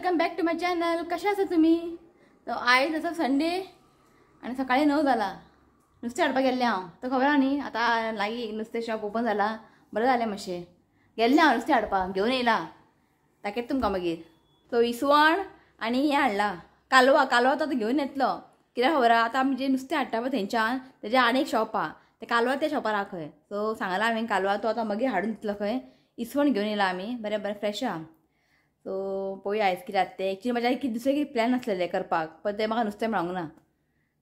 Welcome back to my channel. कशें आसा तुमी? तो आयज आसा संडे आनी सकाळीं 9 जाला. नुस्तें हाडपाक गेल्लें हांव, तो खबर आहा न्ही आतां लागीं नुस्तें शॉप ओपन जाला. बरें जालें मातशें गेल्लें हांव नुस्तें हाडपाक, घेवन येयला दाखयता तुमकां मागीर. सो इसवण आनी हें हाडला कालवा. कालवा तो आतां घेवन येतलो कित्याक खबर आहा, आतां आमी जें नुस्तें हाडटा पळय थंयच्यान तेजें आनी एक शॉप आहा, तें कालवा त्या शॉपार आहा खंय. सो सांगलां हांवें कालवा तो आतां मागीर हाडून दितलो खंय. इसवण घेवन येयला आमी, बरें बरें फ्रेश आहा. सो पळोवया आयज कितें जाता तें. एक्चुली म्हाज्या कितें दुसरें कितें प्लॅन आसलेलें करपाक, पण तें म्हाका नुस्तें मेळोंक ना.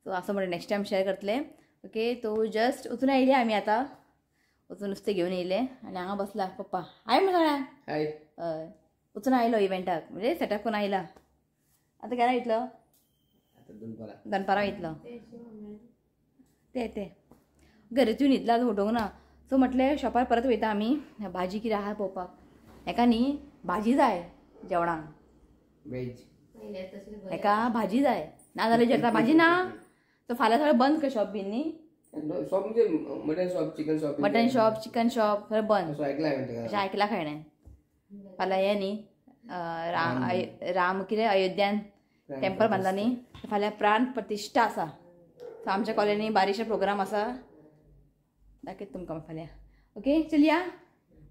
सो आसा म्हणलें नेक्स्ट टायम शेअर करतलें. ओके, तो जस्ट वचून आयली आमी, आतां वचून नुस्तें घेवन येयलें आनी हांगा बसला पप्पा. हाय म्हण सगळ्यांक. हय, वचून आयलो इव्हेंटाक, म्हणजे सेटअप करून आयला. आतां केन्ना वयतलो? दनपारां वयतलो. ते ते घराच न्हिदला, उठोवंक ना. सो म्हटलें शॉपार परत वयता आमी, भाजी कितें आहा पळोवपाक. हेका न्ही भाजी जाय जेवणाक, वेज हेका भाजी जाय, ना जाल्यार जेवता भाजी ना. सो फाल्यां सगळें बंद कर शॉप बीन न्ही, शॉप म्हणजे mutton shop, chicken shop, mutton shop, chicken shop सगळें बंद. अशें आयकलां खंय. फाल्यां हें न्ही राम राम कितें अयोध्यान टेम्पल बांदला न्ही, फाल्यां प्राण प्रतिश्ठा आसा. सो आमच्या कॉलनी बारीकशे प्रोग्राम आसा, दाखयता तुमकां फाल्यां. ओके चलया.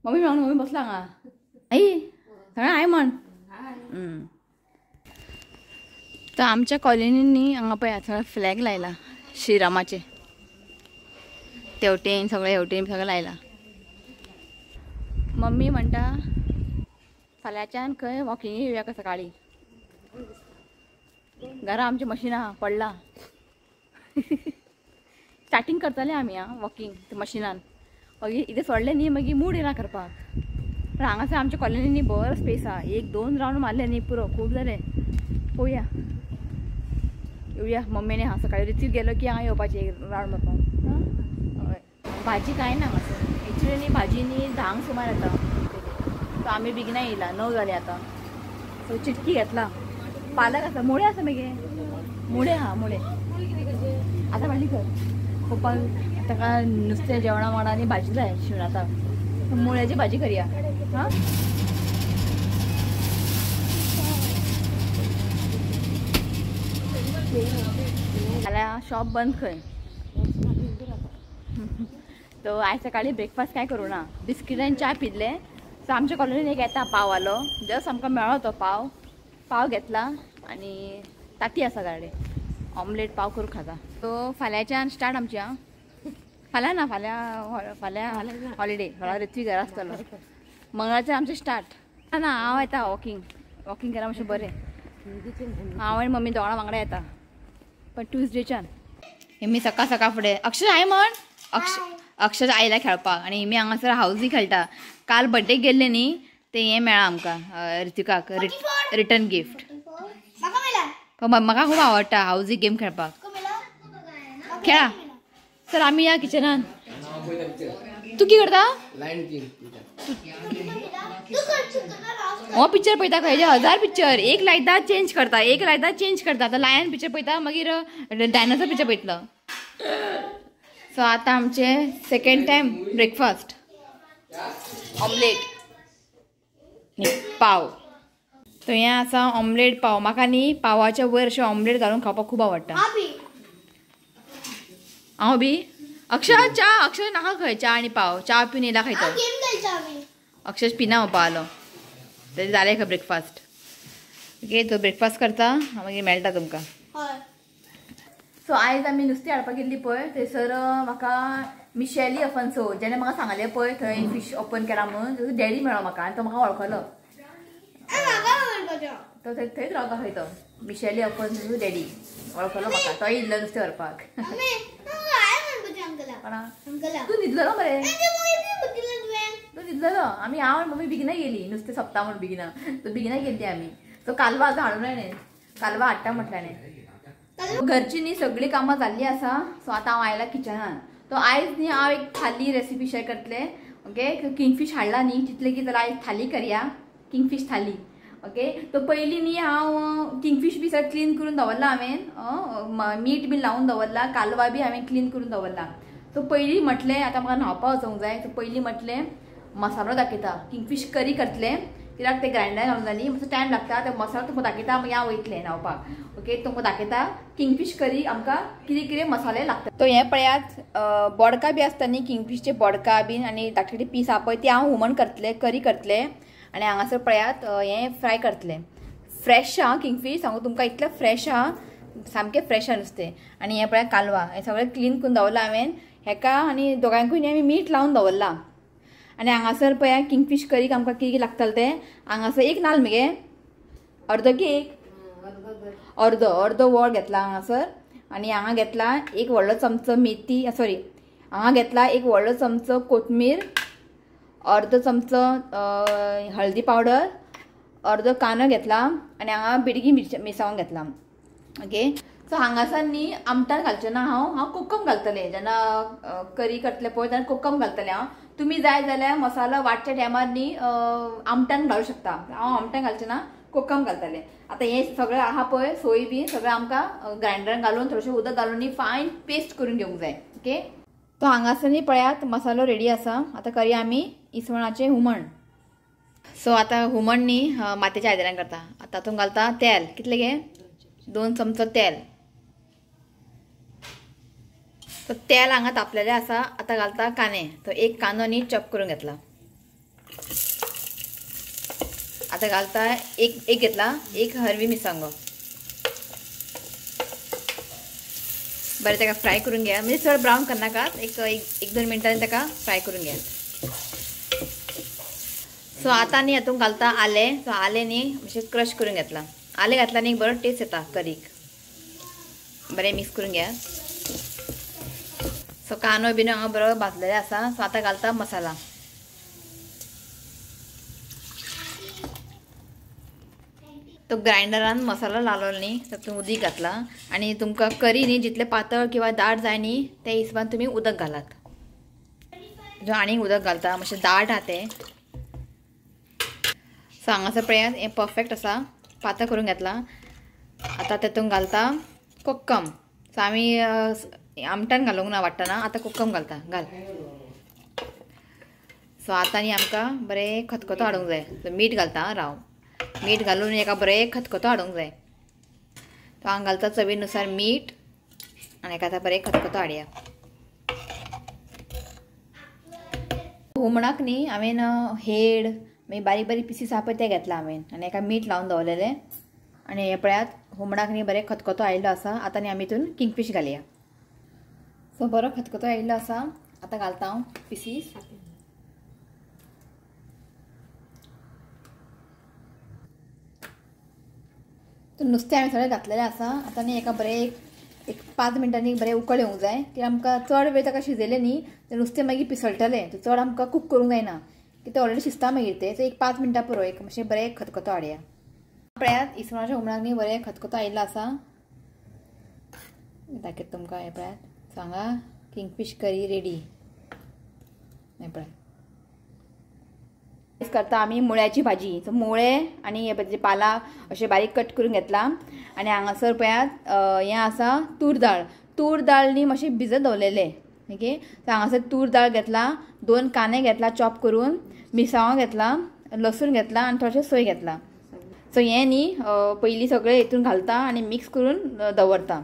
मम्मी मेळोन मम्मी बसला हांगा. आई सगळें हाय म्हण. तर आमच्या कॉलनीन न्ही हांगा पळय सगळें फ्लॅग लायला श्रीरामाचे, तेवटेन सगळें हेवटेन सगळें लायला. मम्मी म्हणटा फाल्यांच्यान खंय वॉकिंग येवया का सकाळीं. घरा आमचें मशीन आहा पडला. स्टार्टींग करताले आमी आं वॉकिंग मशिनान, मागीर इतें सोडलें न्ही मागीर मूड येना करपाक. पण हांगासर आमच्या कॉलनीनी बरो स्पेस आहा, 1-2 रावंड मारले न्ही पुरो, खूब जालें. पळोवया येवया मम्मीने हांव सकाळीं रितीक गेलो की हांगा येवपाचें एक रावंड मारपाक. हय, भाजी कांय ना हांगासर एक्चुली न्ही. भाजी न्ही 10 सुमार येता. सो आमी बेगिना येयला, 9 जालीं आतां. सो चिटकी घेतला, पालक आसा, मुळे आसा मगे, मुळे आहा मुळे आतां भाजी कर. पप्पाक ताका नुस्तें जेवणा वांगडा आनी भाजी जाय शिवनाथाक, मुळ्याची भाजी करया. हां, फाल्यां शॉप बंद खंय. तो आयज सकाळीं ब्रेकफास्ट कांय करूं ना, बिस्कीट आनी च्या पिले. सो आमच्या कॉलनीन एक येता पाव आलो, जस्ट आमकां मेळ्ळो तो पाव. पाव घेतला आनी ताती आसा गाडे, ऑमलेट पाव करून खाता. सो फाल्यांच्यान स्टार्ट आमची. आं फाल्यां ना, फाल्यां फाल्यां हॉलिडे, फाल्यां ऋत्विक घरा आसतलो. मंगळारच्यान आमचें स्टार्ट. ना हांव येता वॉकिंग, वॉकिंग केल्यार मातशें बरें. हांव आनी मम्मी दोगां वांगडा येता, पण ट्युजडेच्यान. हेमी सकाळ सकाळ फुडें अक्षर हाय म्हण. अक्ष अक्षर आयला खेळपाक आनी हेमी हांगासर हावजी खेळटा. काल बड्डेक गेल्ले न्ही तें हें मेळ्ळां आमकां ऋत्विकाक रिटर्न गिफ्ट. म्हाका खूब आवडटा हावजी गेम खेळपाक. खेळा सर आमी या किचनान. तूं कितें करता? हो पिक्चर पळयता खंय, 1000 पिक्चर. एक लायता चेंज करता, एक लायता चेंज करता. आतां लायन पिक्चर पळयता, मागीर डायनासोर पिक्चर पळयतलो. सो आतां आमचें सेकेंड टायम ब्रेकफास्ट, ऑमलेट पाव. तो हें आसा ऑमलेट पाव. म्हाका न्ही पावाच्या वयर अशें ऑमलेट घालून खावपाक खूब आवडटा. हांव बी अक्षर च्या, अक्षर नाका खंय च्या आनी पाव, च्या पिवन येयला खायतो. अक्षर पिना म्हणपा आलो. तेजें जालें खंय ब्रेकफास्ट. ओके, तो ब्रेकफास्ट करता मागीर मेळटा तुमकां. सो आयज आमी नुस्तें हाडपाक गेल्ली पळय, थंयसर म्हाका मिशेली अफन्सो जेणे म्हाका सांगलें पळय थंय फीश ओपन केला म्हणून, तेजो डॅडी मेळ्ळो म्हाका आनी तो म्हाका वळखलो. तो थंय थंयच रावता खंय तो मिशेली अफन्सो डॅडी वळखलो म्हाका, तो येयल्लो नुस्तें व्हरपाक. तूं न्हिदलेलो मरे, तूं न्हिदलेलो. आमी हांव आनी मम्मी बेगिना गेली नुस्तें सोंपता म्हूण बेगिना, सो बेगिना गेल्ली आमी. सो कालवा आतां हाडून आयलें, कालवा हाडटा म्हटल्याने. घरची न्ही सगळीं कामां जाल्लीं आसा. सो आतां हांव आयला किचनान. तो आयज न्ही हांव एक थाली रेसिपी शेअर करतलें. ओके, किंगफीश हाडला न्ही तितलें की जाल्यार आयज थाली करया, किंगफीश थाली. ओके, तो पयलीं न्ही हांव किंगफीश बी सगळें क्लीन करून दवरला हांवें, मीठ बी लावन दवरला, कालवा बी हांवें क्लीन करून दवरला. सो पयलीं म्हटलें आतां म्हाका न्हांवपा वचूंक जाय. सो पयलीं म्हटलें मसालो दाखयता, किंगफीश करी करतलें. कित्याक ते ग्रायंडर घालून जाली मातसो टायम लागता. ते मसालो तुमकां दाखयता, मागीर हांव वयतलें न्हांवपाक. ओके, तुमकां दाखयता किंगफीश करी आमकां कितें कितें मसाले लागता. तो हें पळयात, बोडका बी आसता न्ही, किंगफिशचे बोडका बीन आनी धाकटे धाकटे पीस आहा पळय, ते हांव हुमण करतलें, करी करतलें. आनी हांगासर पळयात हें फ्राय करतलें. फ्रेश आहा किंगफीश, सांगू तुमकां इतलें फ्रेश आहा, सामकें फ्रेश आहा नुस्तें. आनी हें पळयात कालवा, हें सगळें क्लीन करून दवरलां हांवें हेका, आनी दोगांकूय न्ही आमी मीठ लावन दवरलां. आनी हांगासर पळया किंगफीश करीक आमकां कितें कितें लागतलें तें. हांगासर एक नाल्ल मगे, अर्दो की एक अर्दो अर्दो वोळ घेतला हांगासर. आनी हांगा घेतला एक व्हडलो चमचो मेथी, सॉरी हांगा घेतला एक व्हडलो चमचो कोथमीर, अर्दो चमचो हळदी पावडर, अर्दो कांदो घेतला, आनी हांगा बिडगी मिरसांग घेतला. ओके, सो हांगासर न्ही आमटान घालचें ना हांव, हांव कोकम घालतलें. जेन्ना करी करतलें पळय तेन्ना कोकम घालतलें हांव. तुमी जाय जाल्यार मसालो वांटच्या टायमार न्ही आमटान घालूं शकता. हांव आमटान घालचें ना, कोकम घालतलें. आतां हें सगळें आहा पळय सोय बी सगळें आमकां ग्रायंडरान घालून थोडेशें उदक घालून न्ही फायन पेस्ट करून घेवंक जाय. ओके, तो हांगासर न्ही पळयात मसालो रेडी आसा. आतां करया आमी इसवणाचें हुमण. सो आतां हुमण न्ही मातयेच्या आयदनान करता. आतां तातूंत घालता तेल, कितलें गे, 2 चमचो तेल. तो तेल हांगा तापलेलें आसा. आतां घालता कांदे. तो एक कांदो न्ही चॉप करून घेतला. आतां घालता एक एक घेतला एक हरवी मिरसांगो. बरें ताका फ्राय करून घ्या, म्हणजे चड ब्रावन करनाकात, एक एक 2 मिनटांनी ताका फ्राय करून घ्या. सो आतां न्ही हातूंत घालता आलें. सो आलें न्ही मातशें क्रश करून घेतला. आलें घातला न्ही बरो टेस्ट येता करीक. बरें मिक्स करून घ्या. सो कांदो बीन हांगा बरो भाजलेलो आसा. सो आतां घालता मसाला. तो ग्रायंडरान मसालो लालो न्ही तातूंत उदीक घातला. आनी तुमकां करी न्ही जितलें पातळ किंवा दाट जाय न्ही त्या हिसबान तुमी उदक घालात. आनीक उदक घालता, मातशें दाट आहा तें. सो हांगासर पळयात हें परफेक्ट आसा, पातळ करून घेतला. आतां तातूंत घालता कोकम. सो आमी आमटान घालूंक ना वाडटना, आतां कोकम घालता, घाल. सो आतां न्ही आमकां बरें खतखतो हाडूंक जाय. सो मीठ घालता, राव मीठ घालून एका बरें खतखतो हाडूंक जाय. तो हांगा घालता चवीनुसार मीठ आनी एका आतां बरें खतखतो हाडया. हुमणाक न्ही हांवें हेड मागीर बारीक बारीक पिसीस आहा पळय ते घेतला हांवें, आनी एका मीठ लावन दवरलेलें. आनी हें पळयात हुमणाक न्ही बरें खतखतो आयिल्लो आसा. आतां न्ही आमी हितून किंगफीश घालया. सो बरो खतखतो आयिल्लो आसा. आतां घालता हांव पिसीस. तो नुस्तें हांवें सगळें घातलेलें आसा. आतां न्ही एका बरें एक 5 मिनटांनी बरें उकळ येवंक जाय, कित्याक आमकां चड वेळ ताका शिजयलें न्ही तर नुस्तें मागीर पिसळटलें. चड आमकां कूक करूंक जायना, कित्याक तें ऑलरेडी शिजता मागीर तें. सो एक 5 मिनटां पुरो, एक मातशें बरें खतखतो हाडया. पळयात इसवणाच्या हुमणाक न्ही बरें खतखतो आयिल्लो आसा. दाखयता तुमकां. हें पळयात सांगा किंगफीश करी रेडी. हें पळयात करता आमी मुळ्याची भाजी. सो मुळे आनी हे पाला अशें बारीक कट करून घेतला. आनी हांगासर पळयात हें आसा तूर दाळ. तूर दाळ न्ही मातशें भिजत दवरलेलें. ओके, सो हांगासर तूर दाळ घेतला, 2 कांदे घेतला चॉप करून, मिरसांगो घेतला, लसूण घेतला आनी थोडेशें सोय घेतला. सो हें न्ही पयलीं सगळें हितून घालता आनी मिक्स करून दवरता.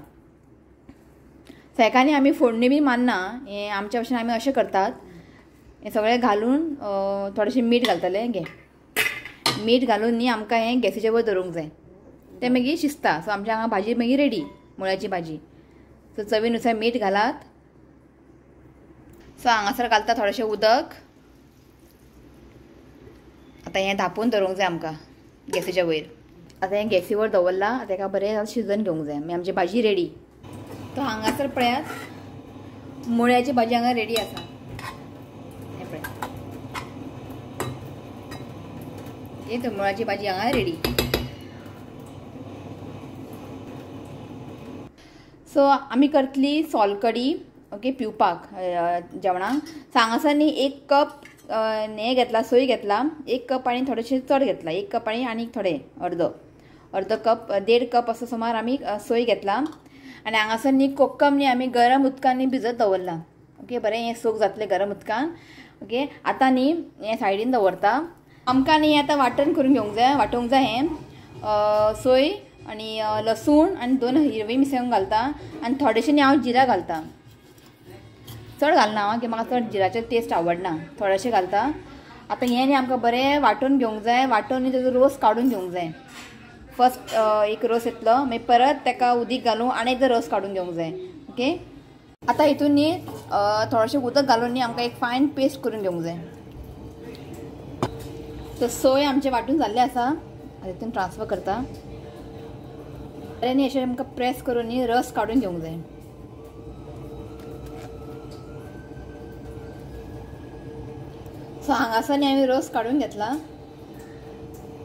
सो हेका न्ही आमी फोडणी बी मारना, हें आमच्या भशेन आमी अशें करतात. हें सगळें घालून थोडेशें मीठ घालतलें. घे मीठ घालून न्ही आमकां हें गॅसीचेर वयर दवरूंक जाय, तें मागीर शिजता. सो आमच्या हांगा भाजी मागीर रेडी, मुळ्याची भाजी. सो चवीनुसार मीठ घालात. सो हांगासर घालता थोडेशें उदक. आतां हें धांपून दवरूंक जाय आमकां गॅसीच्या वयर. आतां हें गॅसीवर दवरलां, आतां तेका बरें शिजोवन घेवंक जाय, मागीर आमची भाजी रेडी. तो हांगासर पळयात मुळ्याची भाजी हांगा रेडी आसा. हें पळयात, हे मुळ्याची भाजी हांगा रेडी. सो आमी करतली सोलकडी. ओके, पिवपाक जेवणाक. सो हांगासर न्ही 1 कप हें घेतला, सोय घेतला, 1 कप आनी थोडेशें चड घेतला, 1 कप आनी आनीक थोडे अर्दो अर्दो कप 1.5 कप असो सुमार आमी सोय घेतला. आनी हांगासर न्ही कोकम न्ही आमी गरम उदकान न्ही भिजत दवरला. ओके, बरें हें सोक जातलें गरम उदकान. ओके, आतां न्ही हें सायडीन दवरता. आमकां न्ही आतां वांटण करून घेवंक जाय, वांटूंक जाय हें सोय आनी लसूण आनी 2 हिरवी मिरसांग घालता आनी थोडेशें न्ही हांव जिरा घालता. चड घालना हांव की म्हाका चड जिराचो टेस्ट आवडना, थोडेशें घालता. आतां हें न्ही आमकां बरें वांटून घेवंक जाय. वांटून न्ही तेजो रोस काडून घेवंक जाय. फर्स्ट एक रोस येतलो, मागीर परत ताका उदीक घालून आनी एकदां रोस काडून घेवंक जाय. ओके, आतां हितून न्ही थोडेशें उदक घालून न्ही आमकां एक फायन पेस्ट करून घेवंक जाय. तर सोय आमचें वांटून जाल्लें आसा, हितून ट्रान्सफर करता. बरें न्ही अशें आमकां प्रेस करून न्ही रस काडून घेवंक जाय. सो हांगासर न्ही हांवें रोस काडून घेतला.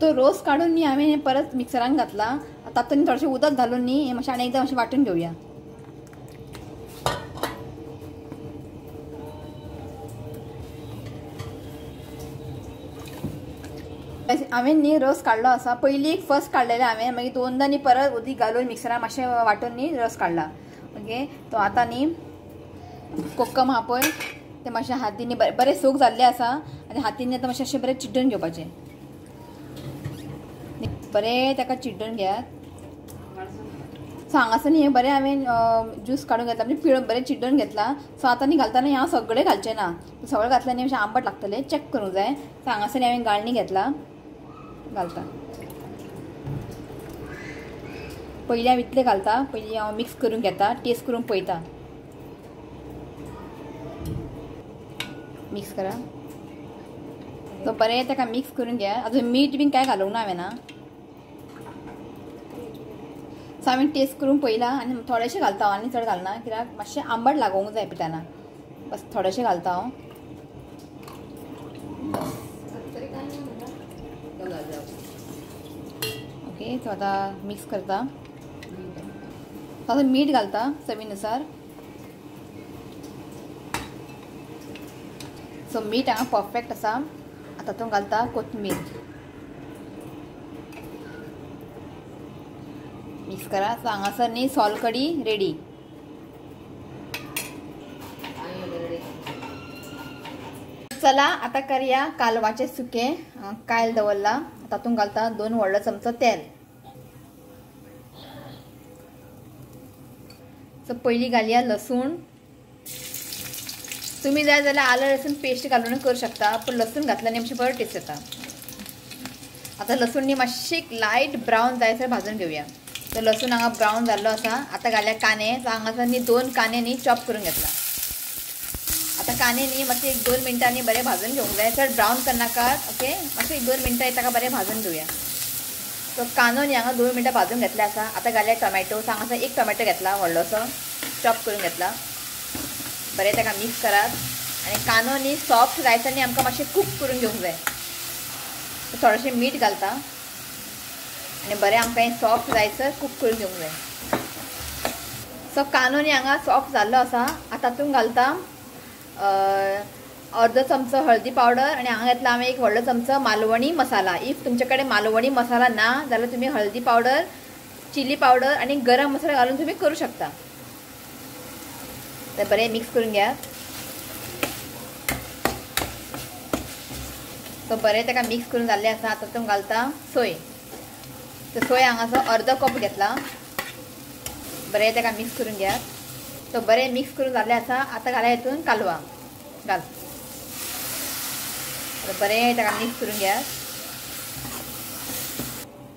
तो रोस काडून न्ही हांवें परत मिक्सरान घातला. तातूंत थोडेशें उदक घालून न्ही हें मातशें आनी एकदां मातशें वांटून घेवया. हांवें न्ही रस काडलो आसा. पयली एक फर्स्ट काडलेलें हांवें, मागीर दोनदां न्ही परत उदीक घालून मिक्सरान मातशें वांटून न्ही रस काडला. ओके, तो आतां न्ही कोकम आहा पळय तें मातशें हातीन बरें सूक जाल्लें आसा आनी हातीन आतां मातशें अशें बरें चिड्डून घेवपाचें. बरें ताका चिड्डून घेयात. सो हांगासर न्ही हें बरें हांवें ज्यूस काडून घेतला, म्हणजे पिळून बरें चिड्डून घेतला. सो आतां न्ही घालतना हांव सगळें घालचें ना, सगळें घातलें न्ही मातशें आंबट लागतलें, चॅक करूंक जाय. सो हांगासर न्ही हांवें गाळणी घेतला, घालता. पयलीं हांव इतलें घालता, पयलीं हांव मिक्स करून घेता, टेस्ट करून पळयता. मिक्स करा. सो बरें ताका मिक्स करून घ्या. अजून मीठ बीन कांय घालूंक ना हांवें ना. सो हांवें टेस्ट करून पळयला आनी थोडेशें घालता हांव, आनी चड घालना कित्याक मातशें आंबट लागोवंक जाय पिताना, बस थोडेशें घालता हांव. ओके, सो आतां मिक्स करता. आतां मीठ घालता चवीनुसार. सो मीठ हांगा परफेक्ट आसा. आतां तातूंत घालता कोथमीर. मिक्स करा. सो हांगासर न्ही सोल कडी रेडी. चला आतां करया कालवाचें सुकें. कायल दवरला, तातूंत घालता 2 व्हडलो चमचो तेल. सो पयलीं घालया लसूण. तुम्ही जाय जाल्यार आलं लसूण पेस्ट घालून करू शकता, पण लसूण घातल्याने मातशें बरो टेस्ट येता. आतां लसूण न्ही मातशें लायट ब्रावन जायसर भाजून घेवया. तर लसूण हांगा ब्रावन जाल्लो आसा. आतां घालया कांदे. सो हांगासर न्ही 2 कांदे न्ही चॉप करून घेतला. आतां कांदे न्ही मातशें 1-2 मिनटांनी बरें भाजून घेवंक जाय, चड ब्रावन करनाकात. ओके, मातशें 1-2 मिनटां ताका बरें भाजून घेवया. सो कांदो न्ही हांगा 2 मिनटां भाजून घेतले आसा. आतां घालया टोमॅटो. सो हांगासर 1 टोमॅटो घेतला व्हडलोसो, चॉप करून घेतला. बरें ताका मिक्स करात आनी कांदो न्ही सॉफ्ट जायसर न्ही आमकां मातशें कूक करून घेवंक जाय. थोडेशें मीठ घालता आनी बरें आमकां हें सॉफ्ट जायसर कूक करून घेवंक जाय. सो कांदो न्ही हांगा सॉफ्ट जाल्लो आसा. आतां तातूंत घालता अर्दो चमचो हळदी पावडर आनी हांगा घेतला हांवें 1 व्हडलो चमचो मालवणी मसाला. If तुमचे कडेन मालवणी मसाला ना जाल्यार तुमी हळदी पावडर, चिली पावडर आनी गरम मसाला घालून तुमी करूं शकता. तर बरें मिक्स करून घ्या. सो बरें ताका मिक्स करून जाल्लें आसा. आतां तातूंत घालता सोय. तर सोय हांगासर अर्दो कप घेतला. बरें ताका मिक्स करून घ्या. तो बरें मिक्स करून जाल्लें आसा. आतां घालया हितून कालवा घाल. बरें ताका मिक्स करून घ्या.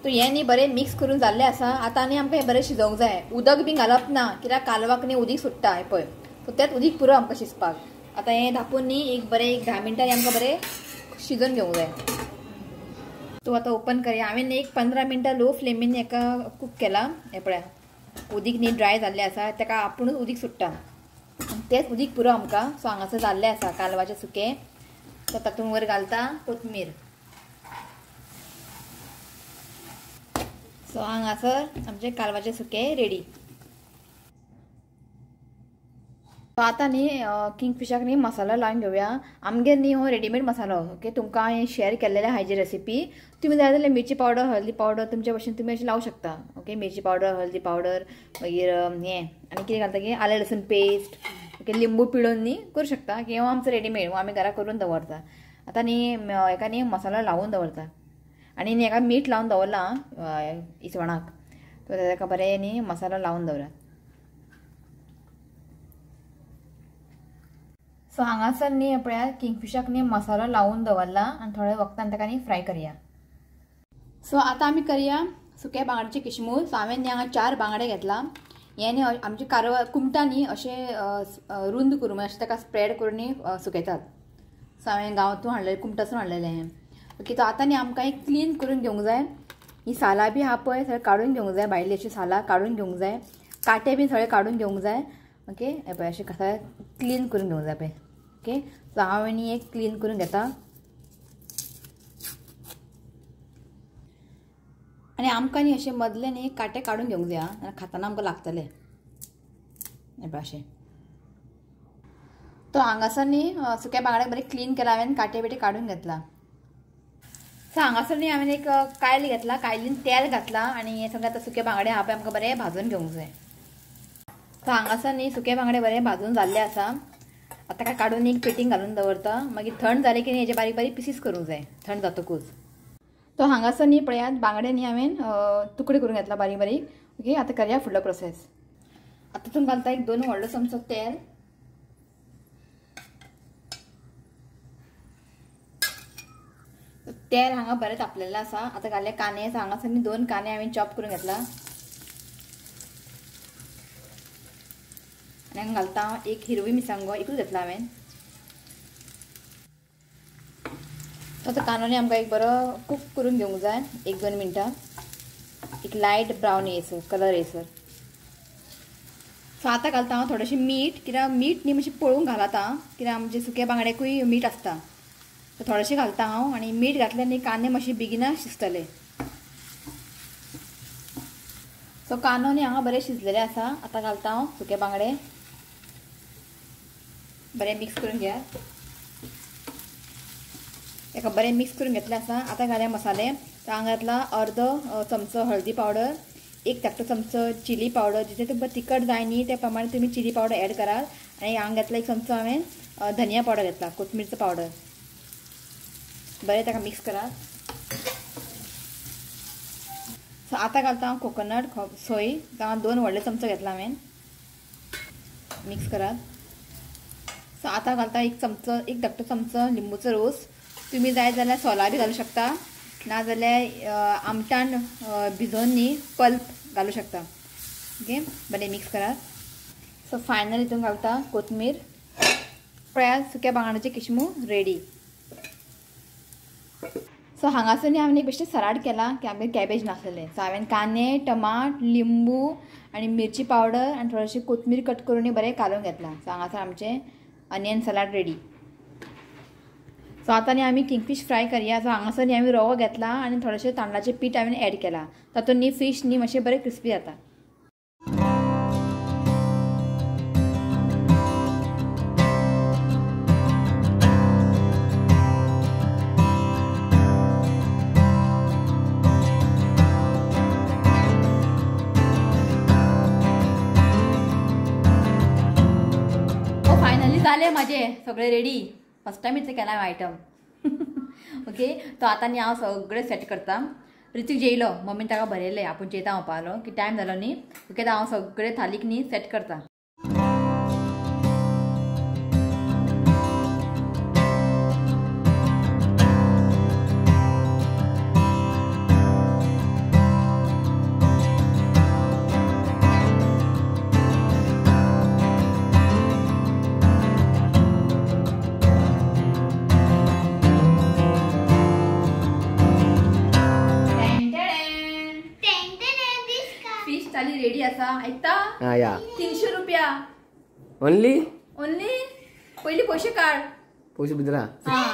तो हें न्ही बरें मिक्स करून जाल्लें आसा. आतां न्ही आमकां हें बरें शिजोवंक जाय. उदक बी घालप ना कित्याक कालवाक न्ही उदीक सुट्टा हें पळय. सो तेंच उदीक पुरो आमकां शिजपाक. आतां हें धापून न्ही एक बरें एक 10 मिनटांनी आमकां बरें शिजोवन घेवंक जाय. तो आतां ओपन करया. हांवें एक 15 मिनटां लो फ्लेमीन हेका कूक केला. हें पळया उदीक न्ही ड्राय जाल्लें आसा, ताका आपुणूच उदीक सुट्टा, तेंच उदीक पुरो आमकां. सो हांगासर जाल्लें आसा कालवाचें सुकें. सो तातूंत वयर घालता कोथमीर. सो हांगासर आमचें कालवाचें सुकें रेडी. आतां न्ही किंगफिशाक न्ही मसालो लावन घेवया. आमगेर न्ही हो रेडीमेड मसालो. ओके, तुमकां हांवें शेअर केल्लेले हाजी रेसिपी. तुमी जाय जाल्यार मिरची पावडर, हळदी पावडर तुमच्या भशेन तुमी अशें लावंक शकता. ओके, मिरची पावडर, हळदी पावडर, मागीर हें आनी कितें घालता की आलें लसूण पेस्ट. ओके, लिंबू पिळून न्ही करूं शकता. की हो आमचो रेडीमेड, हो आमी घरा करून दवरता. आतां न्ही हेका न्ही मसालो लावन दवरता आनी न्ही हेका मीठ लावन दवरलां इसवणाक, तो तेका बरें न्ही मसालो लावन दवरात. सो हांगासर न्ही पळयात किंगफिशाक न्ही मसालो लावन दवरला आनी थोड्या वखदान ताका न्ही फ्राय करया. सो आतां आमी करया सुक्या बांगड्याचे किशमूर. सो हांवें न्ही हांगा 4 बांगडे घेतला. हें न्ही आमचे कारवा कुमटा न्ही अशें रुंद करून अशें ताका स्प्रेड करून न्ही सुकयतात. सो हांवें गांवांतून हाडलेलें, कुमटासून हाडलेलें हें. ओके, तो आतां न्ही आमकां एक क्लीन करून घेवंक जाय. ही सालां बी आहा पळय सगळें काडून घेवंक जाय, भायली अशी सालां काडून घेवंक जाय, कांटे बी सगळे काडून घेवंक जाय. ओके, हें पळय अशें सगळें क्लीन करून घेवंक जाय पळय. ओके, सो हांव न्ही एक क्लीन करून घेता आनी आमकां न्ही अशें मदले न्ही कांटे काडून घेवंक जाय आनी खाताना आमकां लागतले. हें पळय अशें. तो हांगासर न्ही सुक्या बांगड्याक बरें क्लीन केला हांवें, कांटे बिटे काडून घेतला. सो हांगासर न्ही हांवें एक कायल घेतला, कायलीन तेल घातला आनी हें सगळें आतां सुके बांगडे आहा पळय आमकां बरें भाजून घेवंक जाय. सो हांगासर न्ही सुके बांगडे बरें भाजून जाल्ले आसा. आतां काय काडून एक प्लेटीन घालून दवरता, मागीर थंड जाले की न्ही हेजे बारीक बारीक पिसीस करूंक जाय थंड जातकूच. तो हांगासर न्ही पळयात बांगडे न्ही हांवें तुकडे करून घेतला बारीक बारीक. ओके, आतां करया फुडलो प्रोसेस. आतां तितून घालता एक 2 व्हडलो चमचो तेल. तेल हांगा बरें तापलेलें आसा. आतां घाले कांदे. हांगासर न्ही 2 कांदे हांवें चॉप करून घेतला आनी हांगा घालता हांव एक हिरवी मिरसांगो, एकूच घेतला हांवें. आतां कांदो न्ही आमकां एक बरो कूक करून घेवंक जाय 1-2 मिनटां, एक लायट ब्रावन येयसर कलर येयसर. सो आतां घालता हांव थोडेशें मीठ, कित्याक मीठ न्ही मातशें पळोवन घालात आं, कित्याक आमचे सुक्या बांगड्याकूय मीठ आसता. सो थोडेशें घालता हांव आनी मीठ घातल्यार न्ही कांदे मातशे बेगिना शिजतले. सो कांदो न्ही हांगा बरें शिजलेले आसा. आतां घालता हांव सुके बांगडे, बरें मिक्स करून घेयात. ताका बरें मिक्स करून घेतलें आसा. आतां घालया मसाले. तर हांगा घातला अर्दो चमचो हळदी पावडर, 1 धाकटो चमचो चिली पावडर, जितलें तुमकां तिखट जाय न्ही त्या प्रमाणे तुमी चिली पावडर एड करात. आनी हांगा घातला 1 चमचो हांवें धनिया पावडर घेतला, कोथमीरचो पावडर. बरें ताका मिक्स करात. सो आतां घालता हांव कोकोनट सोय, हांगा 2 व्हडले चमचो घेतला हांवें, मिक्स करात. सो आतां घालता 1 धाकटो चमचो लिंबूचो रोस. तुमी जाय जाल्यार सोलां बी घालूं शकता, ना जाल्यार आमटान भिजोवन न्ही पल्प घालूं शकता. ओके, बरें मिक्स करात. सो फायनल हितून घालता कोथमीर. पळयात सुक्या बांगड्याचे किशमूर रेडी. सो हांगासर न्ही हांवें एक बेश्टें सलाड केलां की आमगेर कॅबेज नासलेलें. सो हांवें कांदे, टमाट, लिंबू आनी मिरची पावडर आनी थोडेशी कोथमीर कट करून बरें कालोवन घेतलां. सो हांगासर आमचें अनियन सलाड रेडी. सो आतां न्ही आमी किंगफीश फ्राय करया. सो हांगासर न्ही आमी रवो घेतला आनी थोडेशें तांदळाचें पीठ हांवें एड केलां, तातूंत न्ही फीश न्ही मातशें बरें क्रिस्पी जाता. फायनली जाले म्हाजे सगळे रेडी. फर्स्ट टायम इतलें केला हांवें आयटम. ओके, तो आतां न्ही हांव सगळें सेट करता. ऋतिक जेयलो, मम्मीन ताका बरयलें आपूण जेयता म्हणपालो की टायम जालो न्ही. ओके, आतां हांव सगळें थालीक न्ही सेट करता. रेडी आसा. आयकता? या 300 रुपया ओनली. ओनली पयली पयशे काड, पयशे भितर. हां,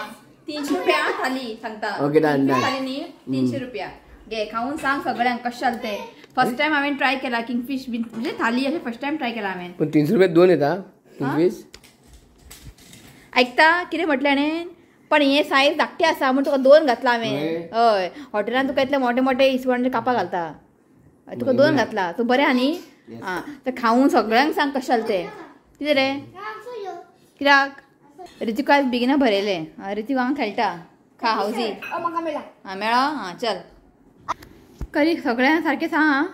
300 रुपया थाली सांगता. Okay, done done. थाली न्ही 300 रुपया. घे, खाऊन सांग सगळ्यांक कशें जालें तें. फर्स्ट टायम हांवें ट्राय केला किंगफीश बीन, म्हणजे थाली अशें फर्स्ट टायम ट्राय केला हांवें. पण 300 रुपया 2 येता किंगफीश. आयकता कितें म्हटलें हाणें? पण हे सायज धाकटे आसा म्हूण तुका 2 घातला हांवें. हय, हॉटेलान तुका इतले मोठे मोठे इसवण कापां घालता, तुका 2 घातला. तूं बरें आहा न्ही? आं, तर खाऊन सगळ्यांक सांग कशें जालें तें. कितें रे? कित्याक? ऋतिक आज बेगिना भरयले. ऋतिक हांगा खेळटा. खा हावजी. हां मेळो. हां चल करी सगळ्यांक सारकें सांग. आं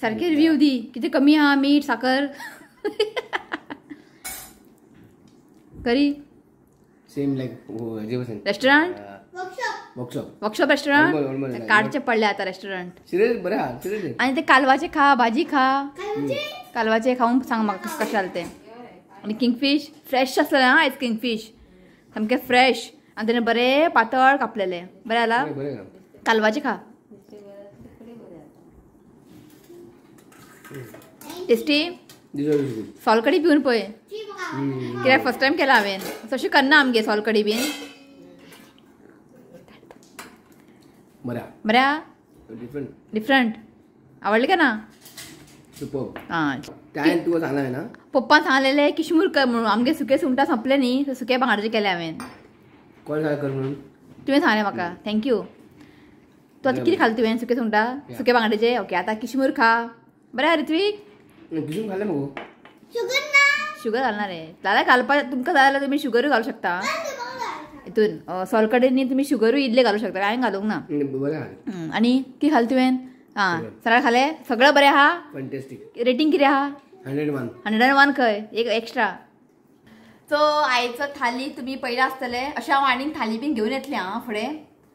सारकें रिव्यू दी. कितें कमी आहा मीठ साकर करी. सेम लायक रेस्टॉरंट वर्कशॉप रेस्टॉरंट काडचे पडले आता रेस्टॉरंट. सिरियस बरें आहा सिरियस. आनी ते कालवाचे खा भाजी खा. कालवाचे खावन सांग म्हाका कशें जालें तें. आनी किंगफीश फ्रेश आसलें आं आयज. किंगफीश सामकें फ्रेश आनी तेणें बरें पातळ कापलेलें. बरें जाला. कालवाचे खा. टेस्टी. सोलकडी पिवन पळय. कित्याक फर्स्ट टायम केला हांवें. तशें करना आमगे सोलकडी बीन. बऱ्या डिफरंट. आवडलें काय ना? हां पप्पान सांगलेलें किशमूर कर म्हणून. आमगे सुके सुंगटां सोंपले न्ही, सुके बांगड्याचे केले हांवें. तुवें सांगलें म्हाका. Thank you. तूं आतां कितें खालें तुवें? सुके सुंगटां सुके बांगड्याचे. ओके आतां किशमूर खा. बरें ऋत्वीक. शुगर घालना रे. जाल्यार घालपा तुमकां जाय जाल्यार तुमी शुगरूय घालूं शकता हितून. सोलकडी न्ही तुमी शुगरूय इल्लें घालूं शकता. हांवें घालूंक ना. आनी कितें खालें तुवें? आं सगळें खालें. सगळें बरें आहा. रेटींग कितें आहा? 101. खंय एक एक्स्ट्रा. सो आयचो थाली तुमी पयलें आसतलें. अशें हांव आनीक थाली बीन घेवन येतलें आं फुडें.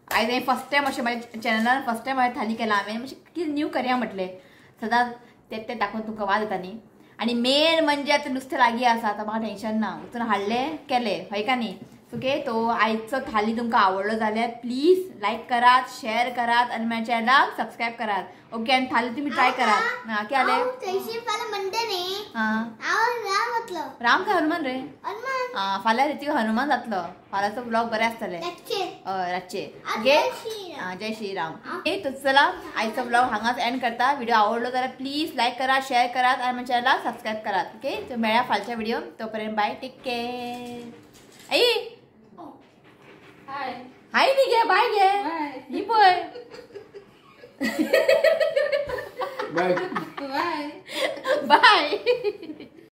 आयज हांवें फर्स्ट टायम अशें म्हाज्या चॅनलार फर्स्ट टायम हांवें थाली केला. हांवें मातशें कितें न्यू करया म्हटलें. सदांच तें तें दाखोवन तुमकां वाज येता न्ही. आनी मेन म्हणजे आतां नुस्तें लागीं आसा आतां म्हाका टेंशन ना. वचून हाडलें केलें हय का न्ही. ओके तो आयचो थाली तुमकां आवडलो जाल्यार प्लीज लायक करात, शेअर करात आनी म्हाज्या चॅनलाक सबस्क्रायब करात. ओके आनी थाली तुमी ट्राय करात. हां कितें जालें? हां राम काय हनुमान रे? आं फाल्यां ऋतिक हनुमान जातलो. फाल्यांचो ब्लॉग बरें आसतलें. हय रातचे. ओके आं जय श्री राम. ओके तो चला आयचो ब्लॉग हांगाच एंड करता. व्हिडिओ आवडलो जाल्यार प्लीज लायक करात, शेअर करात आनी म्हाज्या चॅनलाक सबस्क्रायब करात. ओके तो मेळया फालच्या व्हिडिओ. तोपर्यंत बाय, टेक केअर. आई हाय हाय न्ही गे, बाय गे. ही पळय. बाय बाय.